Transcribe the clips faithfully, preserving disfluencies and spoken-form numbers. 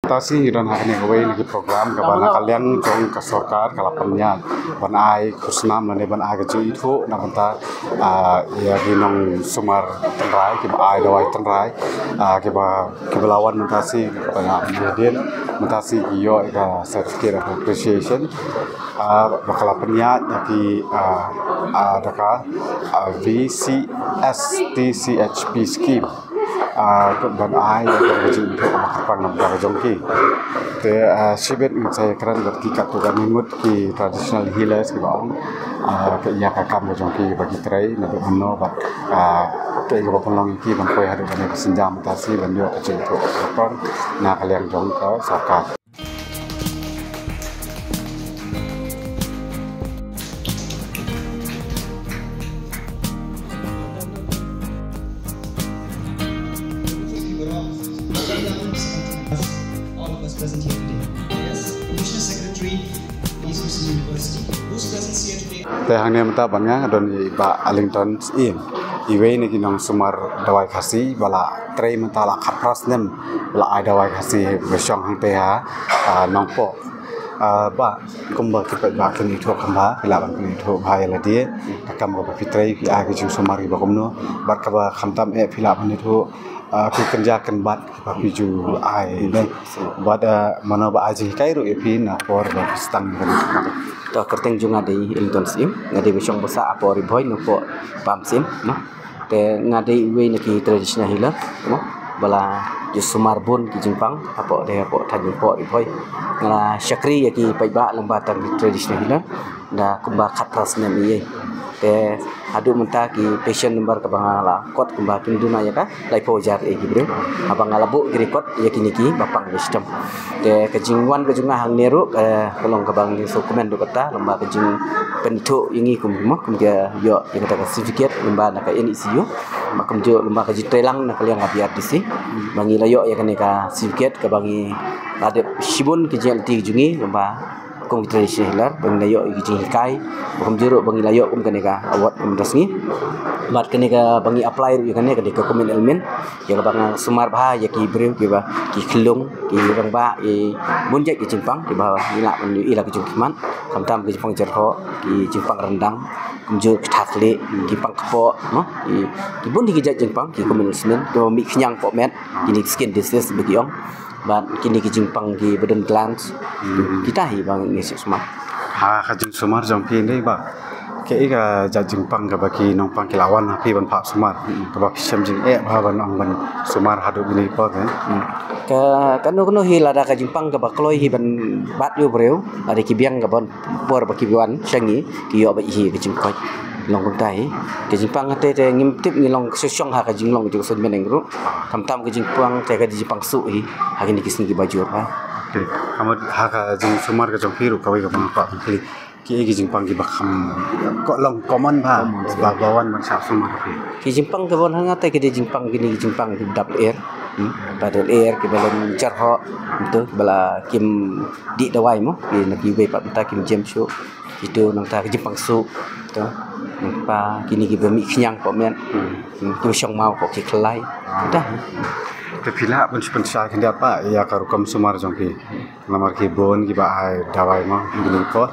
Mynta shi ngi don ha kane kawei na ki program kaba na ka liang jong ka sorkar ka la pynïaid ban ai khusnam lane ban ai ka jingithuh na ka bynta, ah, ïa ki nongsumar tynrai kiba ai dawai tynrai, ah, kiba, kiba la wan mynta shi, kiba la mynta shi ki ïoh ïa ka certificate of appreciation, ah, ba ka la pynïaid ïa ki, ah, ah, da ka, ah, V C S T C H P scheme. Ah, ban ai ïa ka jingithuh kaba kyrpang na ka jong ki. Te, ah, shibit ngin sa ïakren bad ki katto katne ngut ki traditional healers kiba ong, ah, ka ïa ka kam ka jong ki ba ki trei naduh mynno bad, ah, kaei kaba pynlong ïa ki ban poi haduh kane ka sienjam mynta shi ban ïoh ka jingithuh kaba kyrpang na ka liang jong ka sorkar. All of us present here today. Yes, Commissioner Secretary, East Coast University. Who's present here today? Te hangne mynta ban nga don i Bah Allington Syiem. Iwei na ki nongsumar dawai Khasi ba la trei mynta la khatphra snem ba la ai dawai Khasi ba shong hangtei ha, ah, Nongpoh. Ah, bah, kumba ki paidbah kin ithuh kumba phi lah ban pynithuh bha ïa lade ka kam kaba phi trei, phi ai ki jingsumar kiba kumno, bad kaba khamtam eh phi lah ban ithuh, ah, ki kynja kynbat kiba phi ju ai ne. Bad, ah, mano ba ai jinghikai ruh ïa phi na por ba phi sdang ïa kane ka kam? To, kyrteng jong nga dei Allington Syiem, nga dei ba shong ba sah hapoh Ri Bhoi, Nongpoh Pamsyiem, no. Te nga dei iwei na ki traditional healer, mo, ba la ju sumar bun ki jingpang hapoh, dei hapoh thaiñ Nongpoh Ri Bhoi. Nga la shakri ïa ki paidbah lyngba tang ki traditional healer da kumba khatphra snem ïa. Te haduh mynta ki patient number kaba nga la kot kumba kin duna ïa ka laiphew hajar eh ki briew. Haba nga la buh ki record ïa kine kiba pang ba shitom. Te ka jingwan ka jong nga hangne ruh, eh, ka long kaba ngi sngewkmen ruh kata, lyngba ka jingpynithuh ïa ngi kum, mo, kum ka ïoh ïa kata ka certificate lyngba na ka N E C U. Ba kumjuh lyngba ka jingtrei lang na ka liang ka B R D C. Ba ngi la ïoh ïa kane ka certificate kaba ngi la dep shibun ka jingleit ka jong ngi lyngba kum ki traditional healer, ba ngi la ïoh ïa ki jinghikai, ba kumjuh ruh ba ngi la ïoh kum kane ka award kum da sngi. Bad kane kaba ngi apply ruh ïa kane, kane ka Commonwealth Element. Ïa kaba nga sumar bha ïa ki briew kiba, ki khyllung, ki rangbah, ki bun jait ki jingpang kiba ngi lah ban ïohi la ka jingkhmat. Khamtam ki jingpang jyrhoh, ki jingpang ryndang, kumjuh ki thaklieh, ki pang kpoh, no? Ki, ki bun ki jait jingpang, ki kumne smen, kiba mih khñiang poh met, kine ki skin disease ba ki ong. Bad kine ki jingpang kiba don glands. Hmm. Kita hi ba ngi sumar. Ha ka jingsumar jong phi ne, bah, kaei ka jait jingpang kaba ki nongpang ki la wan ha phi ban phah sumar, kaba phi shem jingeh bha ban ong ban sumar haduh kine ki por, eh? Hmm. Ka, kano kano hi lada ka jingpang kaba kloi hi ban bat ïa u briew, lada ki biang ka bun por ba ki wan sha ngi, ki ïoh beit hi ka jingkoit. Long kumta hi. Ka jingpang hangtei te ngim tip, ngi long shuh shong ha ka jinglong jong ka seng bneng ruh. Khamtam ka jingpang te ka dei jingpang suk hi ha kine ki sngi kiba jur, ha. Okay. Ka mut ha ka jingsumar ka jong phi ruh kawei kaba nga kwah ban kylli. Kiei ki jingpang kiba kham ko-, long common bha, common, ba, ba wan ban shah sumar ha phi? Ki jingpang kiba wan ha nga te ki dei jingpang, kine ki jingpang kiba dap lyer. Hmm? Ba dap lyer, kiba long jyrhoh, to, kiba la kim dih dawai mo, ki na kiwei pat mynta kim jem shuh. Kito nangta ki jingpang suk, to. Nangta kine kiba mih khñiang poh met. Hmm. Hmm, kiba shong maw poh ki khlai. Ah. Te phi lah ban shu pynshai khyndiat pat ïa ka rukom sumar jong phi? Namar ki bun kiba ai dawai mo, kine ki por.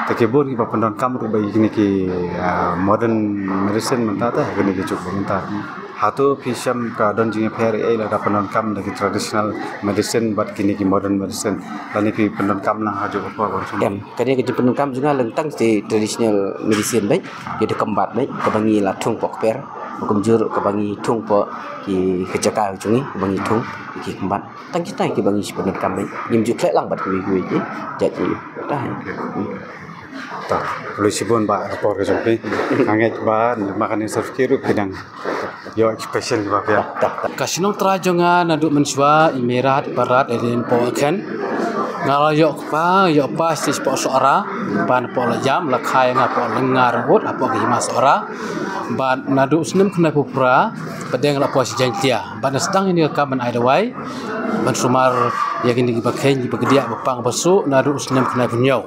Te ki bun kiba pyndonkam ruh bad kine ki, ah, modern medicine mynta te, kine ki juk ba mynta. Hato phi shem ka don jingïapher ei lada pyndonkam da ki traditional medicine bad kine ki modern medicine? Lane phi pyndonkam lang ha juk ka por ba shem? Em, kane ka jingpyndonkam jong nga long tang ki traditional medicine beit, ki da kynbat beit, kaba ngi la thung poh kper, kumjuh kaba ngi thung poh ki, ki jaka jong ngi, kaba ngi thung ki kynbat. Tang kita kiba ngi shu pyndonkam beit. Ngim ju khleh lang bad kiwei kiwei ki jait ki. Dah. Okay. Tah, khublei shibun bah, ka por ka jong phi. Nga ngeit ba, ma kane certificate ruh phi dang ïoh expression ba phi ïa. Ka shnong trai jong nga naduh mynshuwa, i Meirat, i Parat, i Rin, poh Khen. Nga la ïoh kpa, ïoh pa, stage poh Sohra, ban poh la jam, la khai nga poh Lengar Ut, poh ka hima Sohra. Bad naduh u snem khyndai phew phra, pdeng la poh sha Jaintia. Bad nga sdang ïa kane ka kam ban ai dawai, ban sumar ïa kine kiba kheiñ, kiba kdiah, ba pang, ba suk, naduh u snem khyndai phew hynñiew.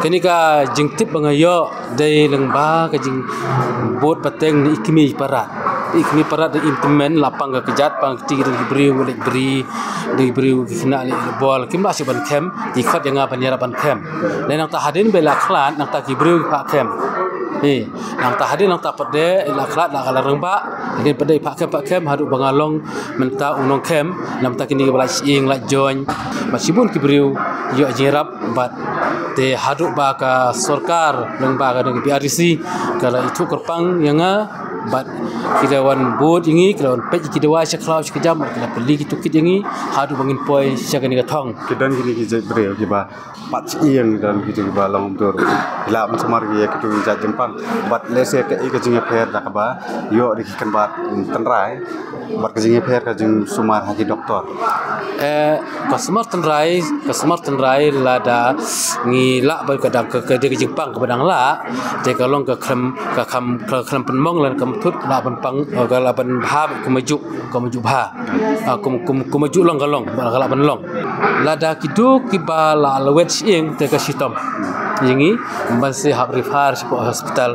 Kane ka jingtip ba nga ïoh dei lyngba ka jingbud pateng na i kmie i Parat. I kmie parat da im tymmen, la pang ka kjat, pang kti, da ki briew leit bri, da ki briew ki khynnah leit bol, kim lah shuh ban khem, ki khot ïa nga ban ïarap ban khem. Lei nangta hadien ba la khlad, nangta ki briew ki phah khem. Hi, nangta hadien nangta pat de la khlad, la ka la rangbah, hadien pat de phah khem, phah khem, haduh ba nga long mynta u nongkhem, nangta kine ki ba la shyieng, la join, ba shibun ki briew ïoh jingïarap, bad te haduh ba ka sorkar lyngba ka dang B R D C ka la ithuh kyrpang ïa nga, bad ki la wan bud ïa ngi, ki la wan peit ïa ki dawai sha khlaw sha kjam, bad ki la pynlong ki toolkit ïa ngi haduh ba ngin poi sha kane ka thong. Ki don kine ki jait briew kiba pat shyieng, don kito kiba long dur. Ki lah ban sumar ïa kito ki jait jingpang. Bad lehse kaei ka jingïapher da kaba ïoh da ki kynbat tynrai, bad ka jingïapher ka jingsumar ha ki doktor? Eh, ka sumar tynrai, ka sumar tynrai lada ngi lah ba ka dang ka, ka dei ka jingpang kaba dang lah, te ka long ka khlem, ka kham, ka khlem pynmong lane ka mut lah ban pang, eh, ka lah ban bha, ka mut ju, ka mut ju bha. Ah, kum, kum, ka mut ju long ka long, ba ka lah ban long. Lada kito kiba la lawet shyieng te ka shitom ïa ngi, ban sa hap refer sha hospital.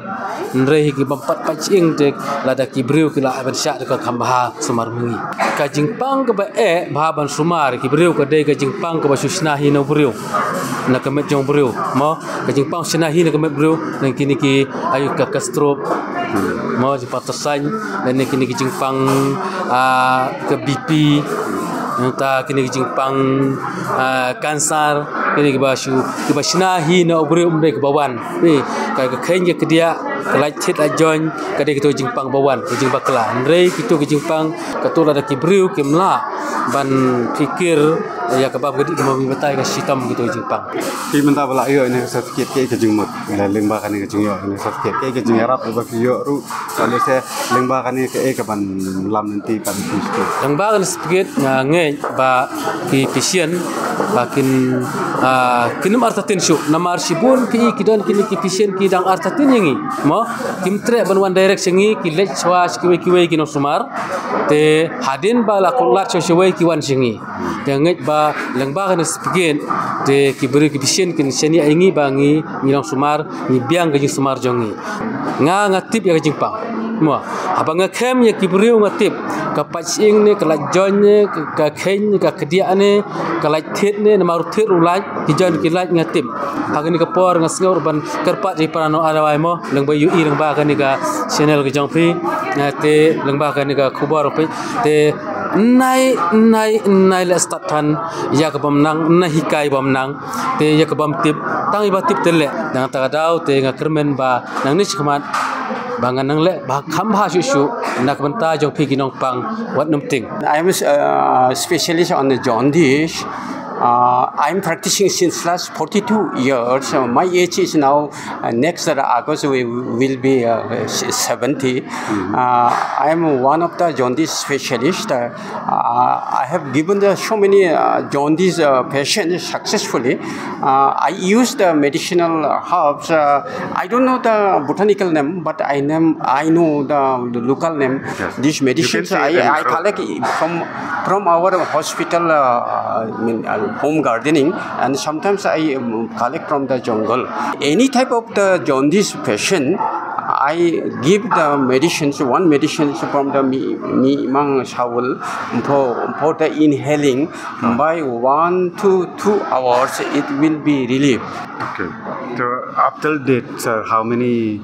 Hynrei hi ki bym pat pat shyieng te lada ki briew ki la ai ban shah te ka kham bha sumar ma ngi. Ka jingpang kaba eh bha ban sumar ki briew ka dei ka jingpang kaba shu shna hi na u briew, na ka met jong u briew. Mo, ka jingpang shna hi na ka met briew, na kine ki, ayu, ka, ka stroke. Mo, jingpang tasain, na kine ki jingpang, ah, ka B P, nangta kine ki jingpang, ah, cancer, kine kiba shu, kiba shna hi na u briew, um dei kaba wan. Phi, ka, ka khein ka kdiah, ka lait thied lait join, ka dei kito jingpang ba wan, ka jingbakla. Hynrei kito ki jingpang, kato lada ki briew kim lah ban phikir ïa kaba ka dei, mo, batai, ka shitom kito jingpang. Phi mynta ba la ïoh ïa ka certificate, kaei ka jingmut? Lyngba kane ka jingïoh ïa ka certificate, kaei ka jingïarap ba phi ïoh ruh? Ka lehse lyngba kane kaei kaban lam lynti pat phi? Lyngba kane certificate nga ngeit ba ki patient ba kin, ah, kin ym artatien shuh. Namar shibun ki, ki don kine ki patient ki dang artatien ïa ngi. Mo, kim treh ban wan direct sha ngi, ki leit shwa sha kiwei kiwei ki nongsumar. Te hadien ba la kut lad shwa shawei ki wan sha ngi. Te nga ngeit ba lyngba kane certificate te ki briew ki patient kin shaniah ïa ngi ba ngi, ngi nongsumar, ngi biang ka jingsumar jong ngi. Nga, nga tip ïa ka jingpang. Mo, haba nga khem ïa ki briew nga tip. Ka pat shyieng ne, ka lait join ne, ka, ka khein ne, ka kdiah ne, ka lait thied ne, namar u thied u lait, ki join ki lait, nga tip. Ha kane ka por nga sngew ruh ban kyrpad ïa ki para nong adawai, mo, lyngba ïohi lyngba kane ka channel ka jong phi. Eh, te lyngba kane ka khubor phi. Te nai, nai, nai leh stad than ïa ka bym nang, nai hikai bym nang. Te ïa ka bym tip, tang ïa ba tip te leh. Nangta ka daw te nga kyrmen ba nangne shakhmat ba ngan nang leh ba kham bha shuh shuh na ka bynta jong phi ki nongpang wat num ting. I am a uh, specialist on the jaundice. Uh, I'm practicing since last forty-two years. So my age is now, uh, next August we will be uh, seventy. Uh, I'm one of the jaundice specialist. Uh, uh, I have given the, so many uh, jaundice uh, patients successfully. Uh, I use the medicinal herbs. Uh, I don't know the botanical name, but I name I know the, the local name. Yes. These medicines I, I collect from from our hospital, uh, I mean, uh, home gardening, and sometimes I um, collect from the jungle. Any type of the jaundice patient, I give the medicines, one medicine from the mi, mi mang sawul for, for the inhaling. By one to two hours, it will be relief. Okay. So up till date, sir, how many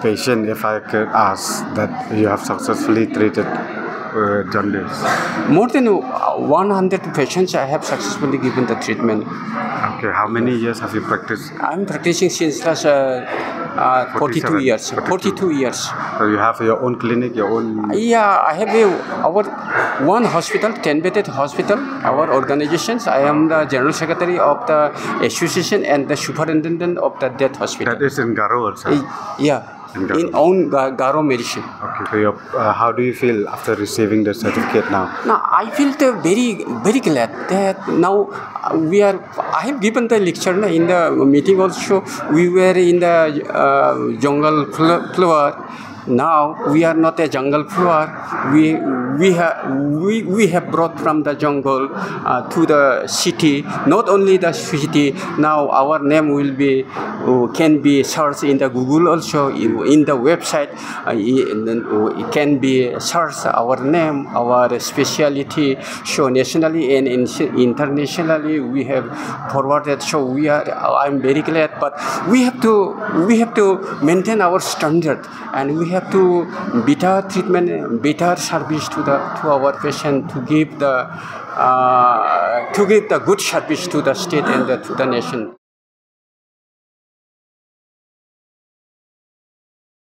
patient, if I could ask, that you have successfully treated uh, jaundice? More than uh, one hundred patients I have successfully given the treatment. Okay, how many years have you practiced? I'm practicing since last uh, uh, forty-two years. Forty-two years. So you have your own clinic, your own. Yeah, I have a, our one hospital, ten bedded hospital. Our organizations. I am the general secretary of the association and the superintendent of the death hospital. That is in Garo also. Yeah. In own Garo medicine. Okay, so your, uh, how do you feel after receiving the certificate now? Now I feel the very very glad that now uh, we are. I have given the lecture na, in the meeting also. We were in the uh, jungle flower. Now we are not a jungle flower. We we have we, we have brought from the jungle uh, to the city. Not only the city. Now our name will be uh, can be searched in the Google also, in the website. Uh, it can be searched our name, our speciality. So nationally and in, internationally we have forwarded. So we are. I'm very glad, but we have to we have to maintain our standard, and we have to better treatment, better service to the to our patient, to give the uh, to give the good service to the state and the, to the nation.